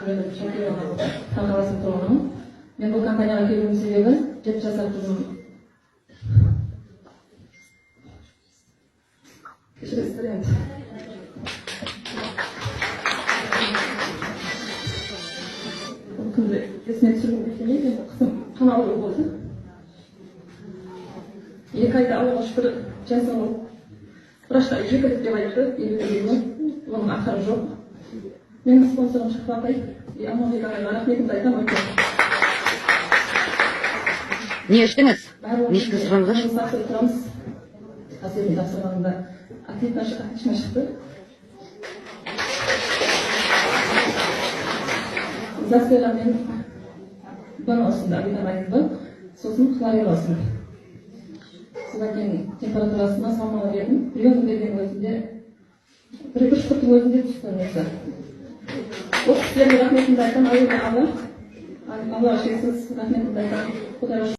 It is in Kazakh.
Аты жөнім Шакирова, Тараз қаласының тұрғынымын. Мен бұл компанияға келуімнің себебі 7 жасар қызым, кешіресіздер енді. Бұл күнді есіме түсіргім де келмейді енді. Қызым қан ауруы болды. 2 айда, Аллаға шүкір, жасау. Врачтар екі рет деп айтты, 50-ге 50, оның ақыры жоқ. Менің спонсорым Шахба апай и Алмабек ағайға рахметімді айтамын өте. Не іштіңіз? Барлығы Не іштіңіз, сұраңыздаршы. Тапсырып тұрамыз. Қасиетін тапсырғанымда отлично, отлично шықты. Заспера мен Б ұсынды, витамин Б, сосын хлорелла ұсынды. Содан кейін температурасына, салмағына бердім. Приемный бергеннің өзінде, бір шұқырдың өзінде түсті несі. Ол кісілерге рахметімді айтамын. Әуелі Алла, Аллаға шексіз рахметімді айтамын, Құдайға.